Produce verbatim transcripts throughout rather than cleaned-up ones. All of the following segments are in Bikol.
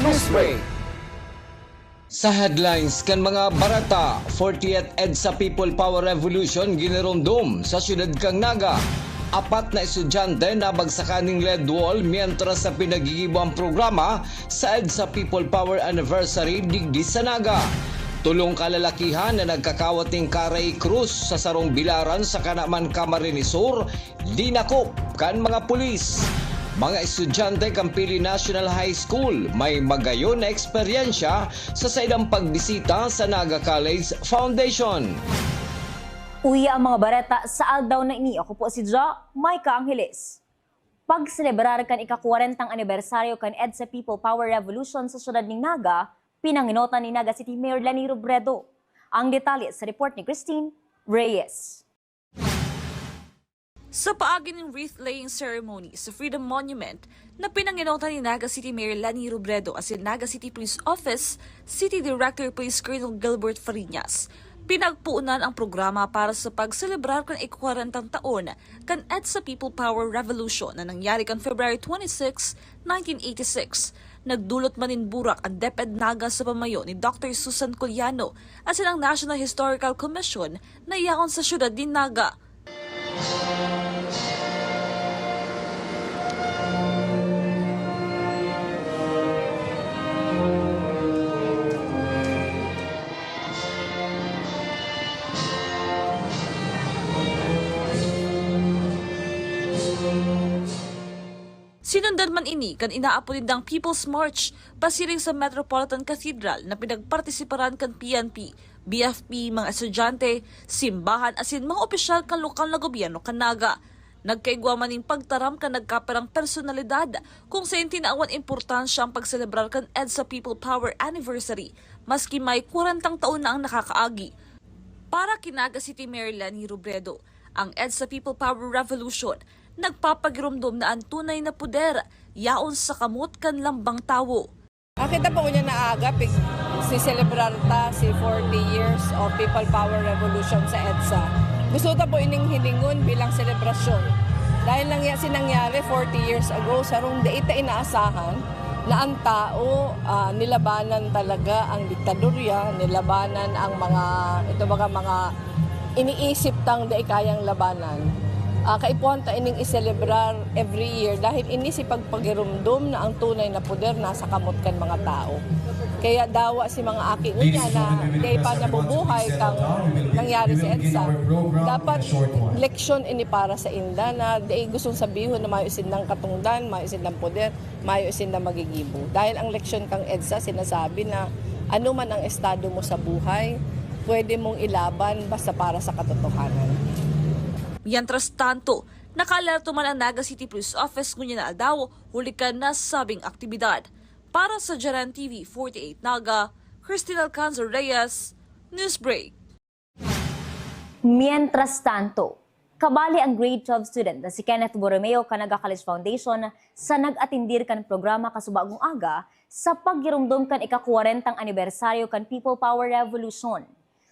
Newsbreak. Sa headlines kan mga bareta, fortieth EDSA People Power Revolution giniromdom sa siyudad kan Naga. Apat na estudyante nabagsakan nin lead wall mientras na pinaggigibo ang programa sa EDSA People Power Anniversary digdi sa Naga. Tolong kalalakihan na nagkakawat nin karay krus sa sarong bilaran sa Canaman, Camarines Sur, dinakop kan mga pulis. Mga estudyante kan Pili National High School may magayon na eksperyensya sa saidang pagbisita sa Naga College Foundation. Uya ang mga bareta sa aldaw na ini. Ako po si Jo Micah Angeles. Pagselebrar kan ika-kwarentang anibersaryo kan EDSA People Power Revolution sa siyudad nin Naga, pinangenotan ni Naga City Mayor Leni Robredo. Ang detalye sa report ni Christine Reyes. Sa paagi nin wreath-laying ceremony sa Freedom Monument na pinangenotan ni Naga City Mayor Leni Robredo asin Naga City Police Office City Director Police Colonel Gilbert Fariñas, pinagpoonan ang programa para sa pagselebrar kan ikwarentang taon kan EDSA People Power Revolution na nangyari kan February twenty-six, nineteen eighty-six. Nagdolot man nin burak an DepEd Naga sa pamayo ni Doctor Susan Culiano asin ang National Historical Commission na yaon sa siyudad nin Naga. Sinundan man ini kan inaapo nindang People's March pasiring sa Metropolitan Cathedral na pinagpartisiparan kan P N P, B F P, mga estudyante, simbahan asin mga opisyal kan lokal na gobyerno kan Naga. Nagkaigwa man nin pagtaram kan nagkapirang personalidad kung saen tinawan importansya ang pagselebrar kan EDSA People Power Anniversary maski may kwarentang taon na ang nakakaagi. Para ki Naga City Mayor Leni Robredo, ang EDSA People Power Revolution nagpapagiromdom na an tunay na poder yaon sa kamot kan lambang tawo. Ah, kita po ngunyan na aga, pig-, siselebrar ta si forty years of People Power Revolution sa EDSA. Gusto ta po ining hilingon bilang selebrasyon. Dahil lang yan sinangyari forty years ago, sarong dai ta inaasahan na ang tao, ah, nilabanan talaga ang diktadorya, nilabanan ang mga, ito baga, mga iniisip tang dai kayang labanan. Ah, kaipuhan ta ining iselebrar every year dahil ini si pagpagiromdom na ang tunay na poder nasa kamot kan mga tao. Kaya dawa si mga aki ngunyan na dai pa nabubuhay kang nangyari sa EDSA. Dapat leksyon ini para sa inda na dai gustong sabihon na mayo sindang katongdan, mayo sindang poder, mayo sinda magigibo. Dahil ang leksyon kang EDSA sinasabi na ano man ang estado mo sa buhay, pwede mong ilaban basta para sa katotohanan. Mientras tanto, nakaalerto man ang Naga City Police Office ngunyan na aldaw huli kan nasabing aktibidad. Para sa Jaran T V forty-eight Naga, Christine Alcanzar Reyes, Newsbreak. Mientras tanto, kabali ang grade twelve student na si Kenneth Borromeo kan Naga College Foundation sa nag-atindir kan programa kasubago nin aga sa paggiromdom kan ika-kwarentang anibersaryo kan People Power Revolution.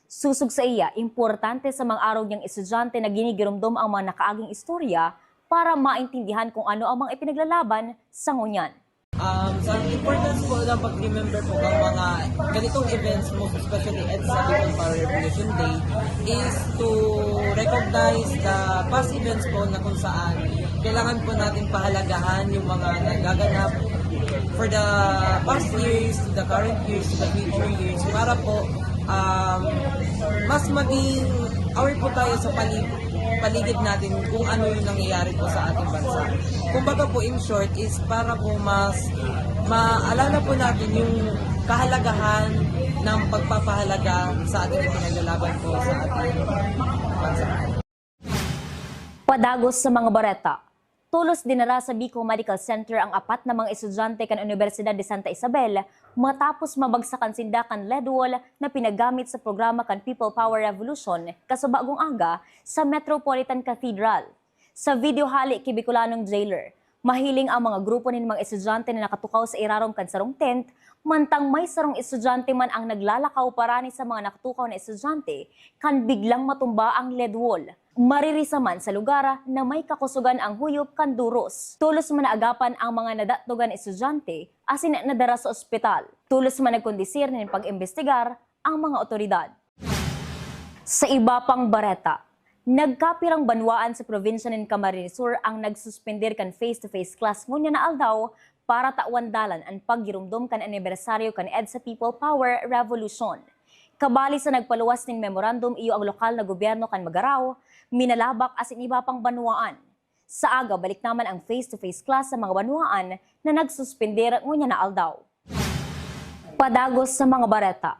Sosog saiya, importante sa mga arog niyang estudyante na ginigiromdom ang mga nakaaging istorya para maintindihan kung ano ang mga ipinaglalaban sa ngunyan. Um, sa importance po ng pag-remember po ng mga ganitong events, most especially EDSA People Power Revolution Day, is to recognize the past events po na kung saan kailangan po natin pahalagahan yung mga nagaganap for the past years, to the current years, to the future years, para po, um, mas maging aware po tayo sa pali-, paligid natin kung ano yung nangyayari po sa ating bansa. Kumbaga po, in short, is para po mas maalala po natin yung kahalagahan ng pagpapahalaga sa ating ipinaglalaban po sa ating bansa. Padagos sa mga bareta. Tolos dinara sa Bicol Medical Center ang apat na mga estudyante kan Universidad de Santa Isabel matapos mabagsakan sinda kan lead wall na pinagamit sa programa kan People Power Revolution kasubagong aga sa Metropolitan Cathedral. Sa video hale ki Bicolanong Jailer, mahiling ang mga grupo nin mga estudyante na nakatukaw sa irarom kan sarong tent, mantang may sarong estudyante man ang naglalakaw parani sa mga nakatukaw na estudyante kan biglang matumba ang lead wall. Maririsa man sa lugar na may kakusogan ang huyop kan duros. Tolos man naagapan ang mga nadatdogan na estudyante asin nadara sa ospital. Tolos man nagkondisir nin pag-imbestigar ang mga otoridad. Sa iba pang bareta, nagkapirang banwaan sa probinsya nin Camarines Sur ang nagsuspender kan face-to-face class ngunyan na aldaw para tawan dalan an paggiromdom kan anibersaryo kan EDSA People Power Revolution. Kabali sa nagpaluwas nin memorandum iyo ang lokal na gobyerno kan Magarao, Minalabac asin iba pang banwaan. Sa aga, balik naman ang face-to-face class sa mga banwaan na nagsuspender ngunyan na aldaw. Padagos sa mga bareta.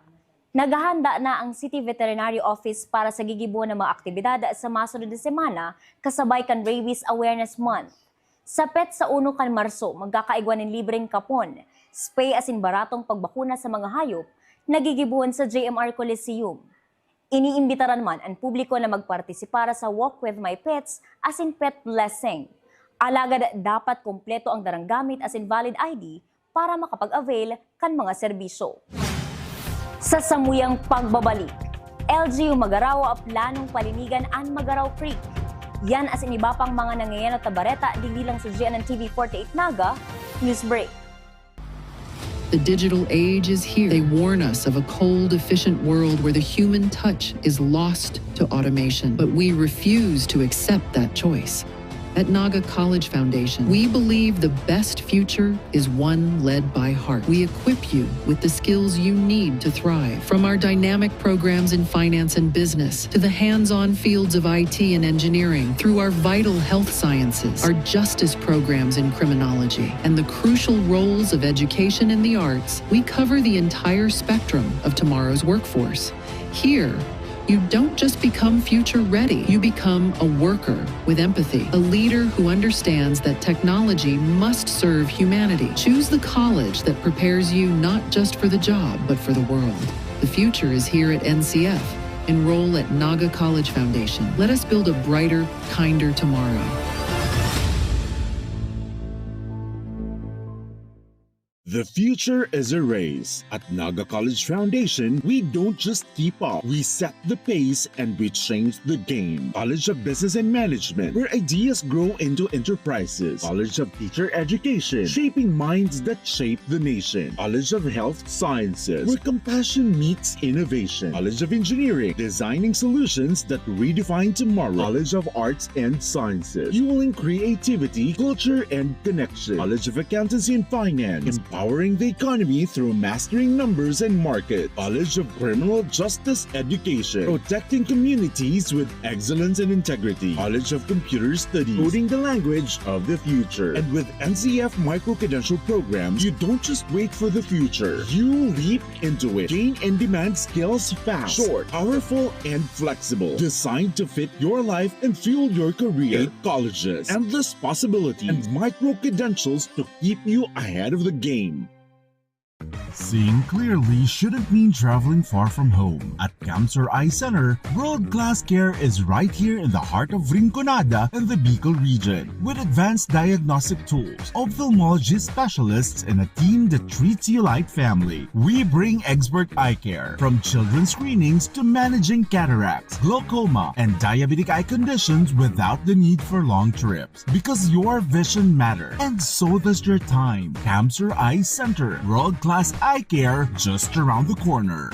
Naghahanda na ang City Veterinary Office para sa gigibohon na mga aktibidad sa masunod na semana kasabay kan Rabies Awareness Month. Sa petsa uno kan Marso, magkakaigwa nin libreng kapon, spay asin baratong pagbakuna sa mga hayop na gigibohon sa J M R Coliseum. Iniimbitaran man an publiko na magpartisipar sa Walk with My Pets asin pet blessing. Alagad dapat kompleto ang darang gamit asin valid I D para makapag-avail kan mga serbisyo. Sa samuyang pagbabalik, L G U Magarao planong palinigan an Magarao Creek. Yan asin iba pang mga nangayanot na bareta, digdi lang sugyan ng T V forty-eight Naga. News break. The digital age is here. They warn us of a cold, efficient world where the human touch is lost to automation. But we refuse to accept that choice. At Naga College Foundation, we believe the best future is one led by heart. We equip you with the skills you need to thrive, from our dynamic programs in finance and business to the hands-on fields of I T and engineering, through our vital health sciences, our justice programs in criminology, and the crucial roles of education and the arts. We cover the entire spectrum of tomorrow's workforce. Here, you don't just become future ready, you become a worker with empathy, a leader who understands that technology must serve humanity. Choose the college that prepares you not just for the job, but for the world. The future is here at N C F. Enroll at Naga College Foundation. Let us build a brighter, kinder tomorrow. The future is a race. At Naga College Foundation, we don't just keep up, we set the pace and we change the game. College of Business and Management, where ideas grow into enterprises. College of Teacher Education, shaping minds that shape the nation. College of Health Sciences, where compassion meets innovation. College of Engineering, designing solutions that redefine tomorrow. College of Arts and Sciences, fueling creativity, culture, and connection. College of Accountancy and Finance, empowering the economy through mastering numbers and market. College of Criminal Justice Education, protecting communities with excellence and integrity. College of Computer Studies, coding the language of the future. And with N C F micro-credential programs, you don't just wait for the future. You leap into it. Gain in-demand skills fast, short, powerful, and flexible. Designed to fit your life and fuel your career. Eight colleges, endless possibilities, and micro-credentials to keep you ahead of the game. Seeing clearly shouldn't mean traveling far from home. At Cancer Eye Center, world-class care is right here in the heart of Rinconada and the Bicol region. With advanced diagnostic tools, ophthalmology specialists, and a team that treats you like family, we bring expert eye care, from children's screenings to managing cataracts, glaucoma, and diabetic eye conditions without the need for long trips. Because your vision matters, and so does your time. Cancer Eye Center, world-class eye care just around the corner.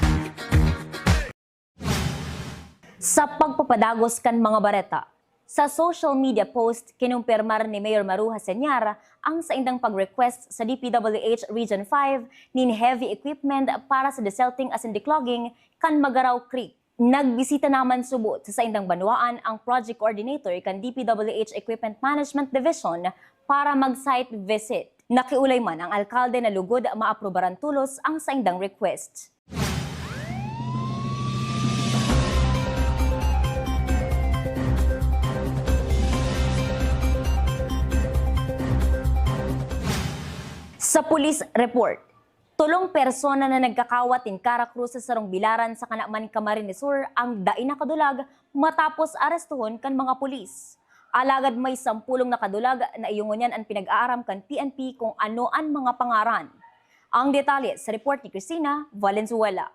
Sa pagpapadagos kan mga bareta, sa social media post, kinumpirmar ni Mayor Maru Jaseñar ang saindang pag-request sa D P W H Region five nin heavy equipment para sa desilting asin declogging kan Magarao Creek. Nagbisita naman subot sa saindang banwaan ang project coordinator kan D P W H Equipment Management Division para mag-site visit. Nakiulay man ang alkalde na lugod maaprubaran tolos ang saindang request. Sa police report, tolong persona na nagkakawat nin kara krus sa sarong bilaran sa Canaman, Camarines Sur ang dai nakadulag matapos arestohon kan mga pulis. Alagad may sampulong nakadulag na iyo ngunyan an pinag-aaram kan P N P kung ano an mga pangaran. Ang detalye sa report ni Christina Valenzuela.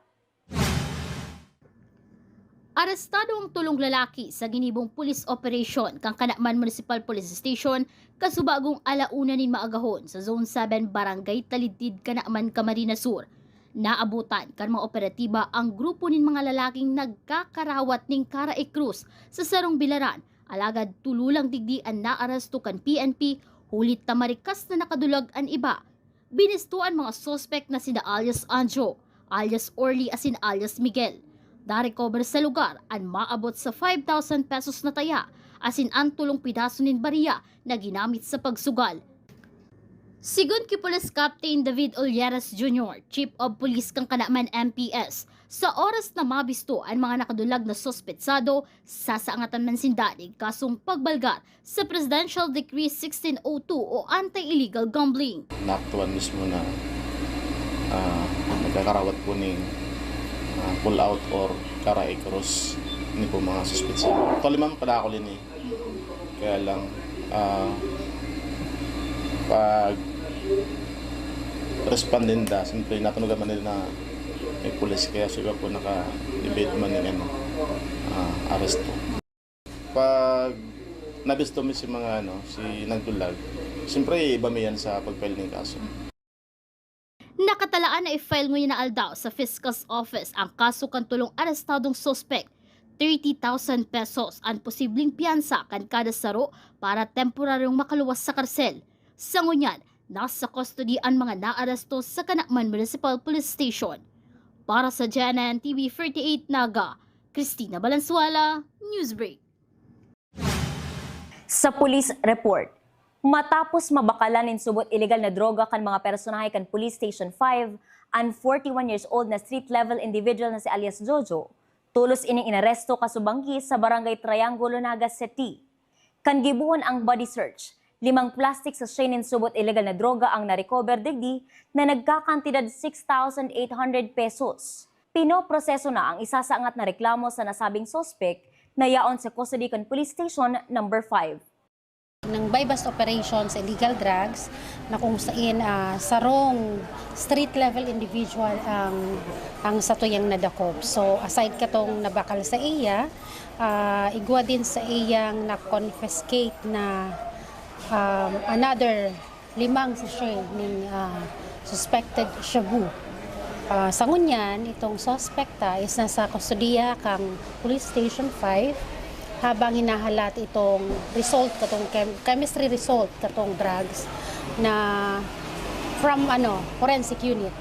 Arestado ang tolong lalaki sa ginibong police operation kan Canaman Municipal Police Station kasubagong ala una nin maagahon sa Zone seven, Barangay Talidtid, Canaman, Camarines Sur. Naabutan kan mga operatiba ang grupo nin mga lalaking nagkakarawat nin kara e krus sa sarong bilaran, alagad tolo lang digdi an naaresto kan P N P, huli ta marikas na nakadulag an iba. Binisto an mga suspek na sina alias Anjo, alias Orly asin alias Miguel. Narecover sa lugar an maabot sa five thousand pesos na taya asin an tolong pedaso nin bariya na ginamit sa pagsugal. Sigon ki Police Captain David Olleras Junior, Chief of Police kan Canaman M P S, sa oras na mabisto an mga nakadulag na suspetsado, sasaangatan man sinda nin kasong pagbalgar sa Presidential Decree sixteen oh two o anti-illegal gambling. Naaktuhan mismo na, ah, nagkakarawat po ning, ah, pull out or kara e krus ni po mga suspetsa. Actually, ma'am, padakol ini. Kaya lang, ah, pag respondenda, siyempre, natunugan man nila na may pulis, kaya siya po naka-evade man yung, ano, ah, arresto. Pag nabisto mi si mga, ano, si nagdulag, siyempre, iba mi yan sa pag-file ng kaso. Nakatalaan na i-file ngunyan na aldaw sa Fiscal's Office ang kaso kan tolong arestadong suspek. Thirty thousand pesos an posibleng piyansa kan kada saro para temporaryong makaluwas sa karsel. Sa ngunyan, nasa custody an mga naaresto sa Canaman Municipal Police Station. Para sa G N N T V forty-eight Naga, Christina Balansuela, Newsbreak. Sa police report, matapos mabakalan nin subot ilegal na droga kan mga personahe kan Police Station five, an forty-one years old na street level individual na si alias Jojo, tolos ining inaresto kasubanggi sa Barangay Triangulo, Naga City. Kan gibohon ang body search, limang plastic sachet nin subot ilegal na droga ang na-recover digdi na nagkakantidad six thousand eight hundred pesos. Pinoproseso na ang isasaangat na reklamo sa nasabing suspek na yaon sa custody kan Police Station number five. Nang buy-bust operation sa illegal drugs na kung sain, ah, sarong street level individual ang, ang satuyang nadakop. So, aside katong nabakal sa iya, ah, igwa din sa iyang na-confiscate na, um, another limang sachet nin, ah, suspected shabu. Ah, sa ngunyan, itong suspekta is nasa kustodiya kang Police Station five habang hinahalat itong result, katong chem-, chemistry result, katong drugs na from, ano, forensic unit.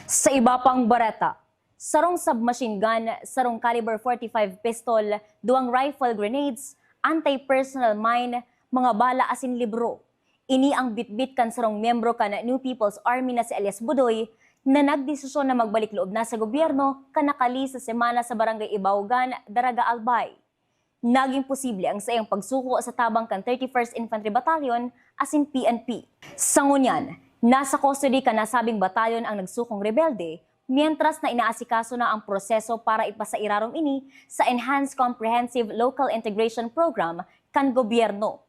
Sa iba pang bareta, sarong submachine gun, sarong caliber forty-five pistol, duwang rifle grenades, anti-personnel mine, mga bala asin libro. Ini ang bitbit kan sarong miyembro kan New People's Army na si alias Budoy, na nagdesisyon na magbalik loob na sa gobyerno kan nakalihis na semana sa Barangay Ibaogan, Daraga, Albay. Naging posible ang saiyang pagsuko sa tabang kan thirty-first Infantry Battalion asin P N P. Sa ngunyan, nasa custody kan nasabing batalyon ang nagsukong rebelde, mientras na inaasikaso na ang proseso para ipasairarom ini sa Enhanced Comprehensive Local Integration Program kan gobyerno.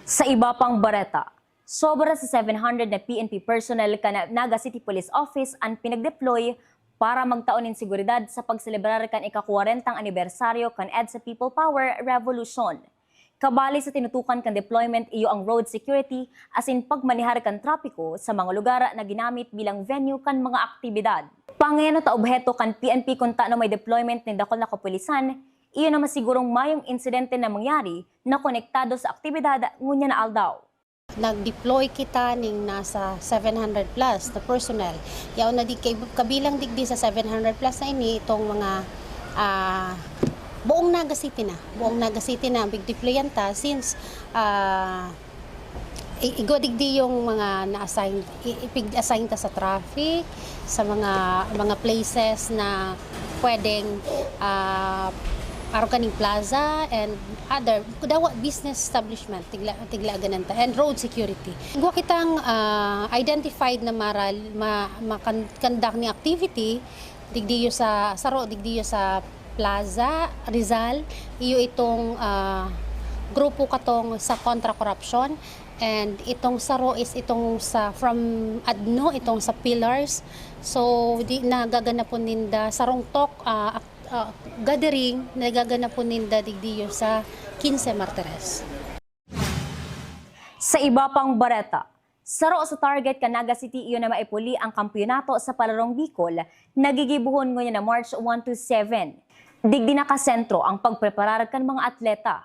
Sa iba pang bareta, sobra sa seven hundred na P N P personnel kan Naga City Police Office an pinag-deploy para magtao nin seguridad sa pagselebrar kan ika-kwarentang anibersaryo kan EDSA People Power Revolution. Kabali sa tinutukan kan deployment iyo ang road security asin pagmanehar kan trapiko sa mga lugar na ginamit bilang venue kan mga aktibidad. Pangeno ta obheto kan P N P kun tano may deployment nin dakul na kapulisan, iyo na masigurong mayong insidente na mangyari na konektado sa aktibidad ngunyan na aldaw. Nag-deploy kita ning nasa seven hundred plus na personnel. Yaon na di kay, kabilang digdi sa seven hundred plus na ini itong mga, ah, buong Naga City na. Buong Naga City na ang pig-deployan ta since, ah, i-, igwa digdi yung mga na-assign, i-, ipig-assign ta sa traffic, sa mga, mga places na pwedeng, ah, arog kaning plaza and other, dawa business establishment, tigla-, tiglaagan ta, and road security. Igwa kitang, ah, identified na maral-, ma-, makan-, conduct ni activity, digdiyo sa, saro, digdiyo sa Plaza, Rizal, iyo itong, ah, grupo katong sa kontra korupsyon. And itong saro is itong sa, from adno, itong sa pillars. So, di nagaganapon ninda sarong talk, ah, ak-, ah, gathering, nagaganapon ninda digdiyo sa Quince Martires. Sa iba pang bareta, saro sa target kan Naga City iyo na maipuli ang kampiyonato sa Palarong Bicol na gigibohon ngunyan na March one to seven. Digdi nakasentro ang pagpreparar kan mga atleta.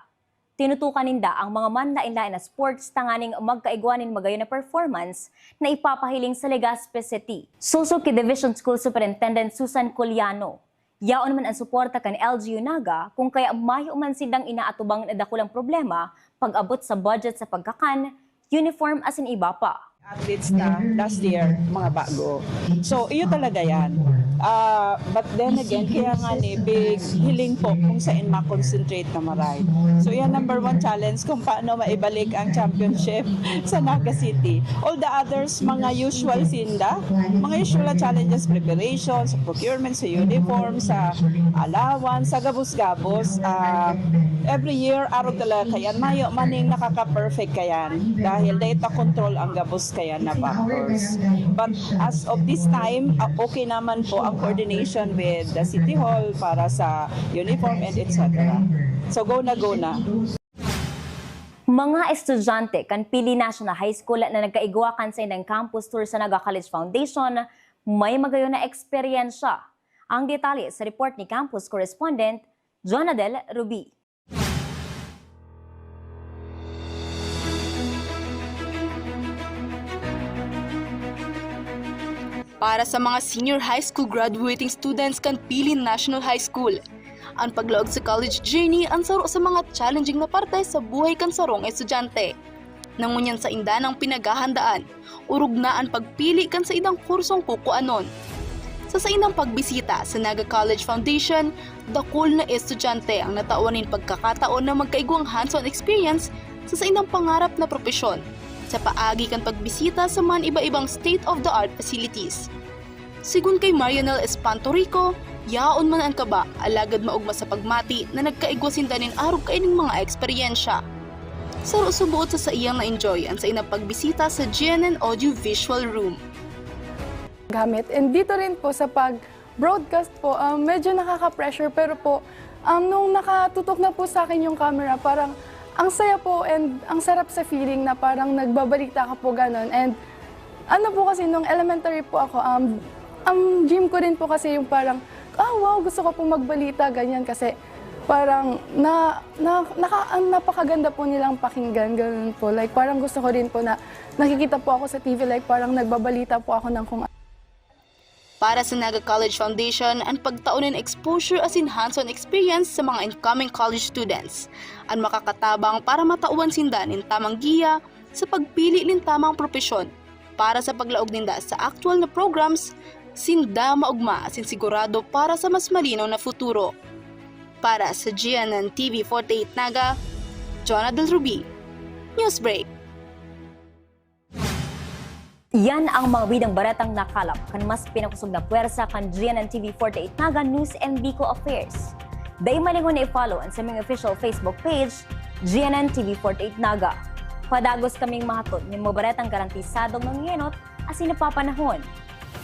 Tinutukan ninda ang mga manlaen-laen na sports tanganing magkaigwa nin magayon na performance na ipapahiling sa Legazpi City. Suso ki Division School Superintendent Susan Culiano, yaon man an suporta kan L G U Naga, kun kaya mayo man sindang inaatubang na dakulang problema pag-abot sa budget sa pagkakan, uniform asin iba pa. Athletes na last year, mga bago. So, iyo talaga yan. Ah, but then again, kaya nga ni, big hiling po kung saan ma-concentrate na maray. So, yan number one challenge kung paano maibalik ang championship sa Naga City. All the others, mga usual sinda, mga usual na challenges, preparation, sa procurement, sa uniform, sa allowance, sa gabos-gabos. Ah, every year, arog talaga kayan. Mayo maning nakaka-perfect kayan. Dahil data control ang gabos kayan na factors. But as of this time, ah, okay naman po ang coordination with the City Hall para sa uniform and et cetera. So, go na, go na. Mga estudyante kan Pili National High School na nagkaigwa kan saindang campus tour sa Naga College Foundation, may magayon na eksperyensya. Ang detalye sa report ni campus correspondent Jonadel Rubi. Para sa mga senior high school graduating students kan Pili National High School, an paglaog sa college journey an saro sa mga challenging na parte sa buhay kan sarong estudyante. Ngunyan sainda nang pinaghahandaan, orog na an pagpili kan saindang kursong kukuanon. Sa saindang pagbisita sa Naga College Foundation, dakul na estudyante ang natawan nin pagkakataon na magkaigwang hands-on experience sa saindang pangarap na propesyon, sa paagi kan pagbisita sa mga iba-ibang state-of-the-art facilities. Sigon kay Marionel Espanto Rico, yaon man an kaba, alagad maogma sa pagmati na nagkaigwa sinda nin arog kaining mga eksperyensya. Saro sa buot sa saiyang na-enjoy an saindang pagbisita sa G N N Audio Visual Room. Gamit. And dito rin po sa pag-broadcast po, um, medyo nakaka-pressure, pero po, um, nung nakatutok na po sa akin yung camera, parang ang saya po and ang sarap sa feeling na parang nagbabalita ka po, ganon. And ano po kasi, nung elementary po ako, um, ang dream ko rin po kasi yung parang, "Ah, wow, gusto ko po magbalita," ganyan. Kasi parang na, na, naka-, ang napakaganda po nilang pakinggan, ganun po. Like, parang gusto ko rin po na nakikita po ako sa T V, like, parang nagbabalita po ako ng kung Para sa Naga College Foundation, an pagtao nin exposure asin hands-on experience sa mga incoming college students an makakatabang para matawan sinda nin tamang giya sa pagpili nin tamang propesyon para sa paglaog ninda sa aktuwal na programs, sinda maogma asin sigurado para sa mas malinaw na futuro. Para sa G N N T V forty-eight Naga, Jonah Del Rubi, Newsbreak. Yan ang mga bidang baretang nakalap kan mas pinakosog na pwersa kan G N N T V forty-eight Naga News and Bicol Affairs. Dai malingon na i-follow an saming official Facebook page, G N N T V forty-eight Naga. Padagos kaming mahatod nin mga baretang garantisadong nangengenot asin napapanahon.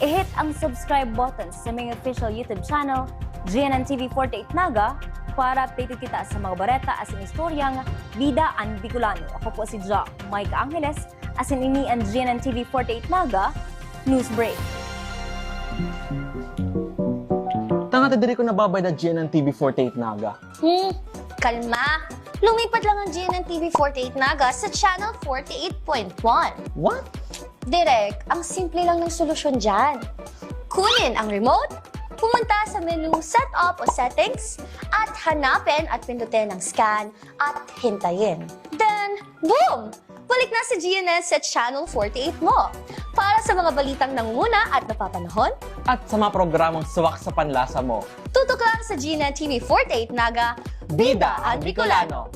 I-hit ang subscribe button sa saming official YouTube channel, G N N T V forty-eight Naga, para updated kita sa mga bareta asin istoryang Bida an Bicolano. Ako po si Ja Mike Angeles, asin ini an G N N T V forty-eight Naga News Break. Tanga ta diri ko nababayad na G N N T V forty-eight Naga. Hmm, kalma. Lumipat lang ang G N N T V forty-eight Naga sa Channel forty-eight point one. What? Direk, ang simple lang ng solusyon dyan. Kunin ang remote, pumunta sa menu Setup o Settings, at hanapin at pindutin ang Scan at hintayin. Then, boom! Balik na si G N N sa Channel forty-eight mo. Para sa mga balitang nangunguna at napapanahon, at sa mga programang swak sa panlasa mo, tutok lang sa G N N T V forty-eight Naga, Bida an Bicolano.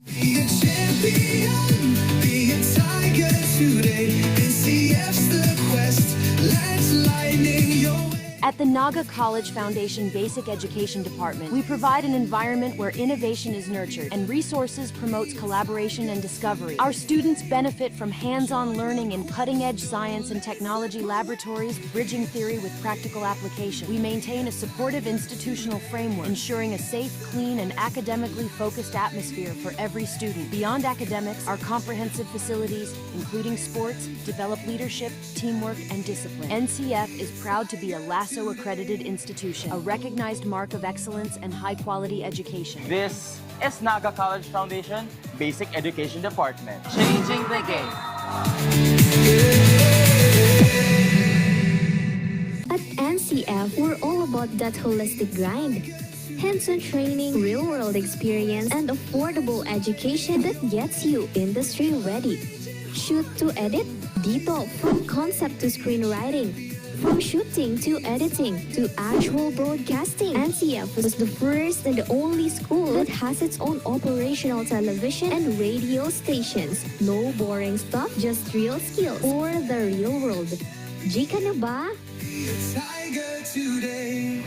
Be a champion, be a tiger today. N C F's the quest, let's lightning your way. At the Naga College Foundation Basic Education Department, we provide an environment where innovation is nurtured and resources promotes collaboration and discovery. Our students benefit from hands-on learning in cutting-edge science and technology laboratories, bridging theory with practical application. We maintain a supportive institutional framework, ensuring a safe, clean, and academically focused atmosphere for every student. Beyond academics, our comprehensive facilities, including sports, develop leadership, teamwork, and discipline. N C F is proud to be a LASO accredited institution, a recognized mark of excellence and high-quality education. This is Naga College Foundation Basic Education Department. Changing the game. At N C F, we're all about that holistic grind. Hands-on training, real-world experience, and affordable education that gets you industry ready. Shoot to edit? Dito, from concept to screenwriting. From shooting to editing to actual broadcasting, N C F was the first and the only school that has its own operational television and radio stations. No boring stuff, just real skills for the real world. G ka na ba? Tiger today.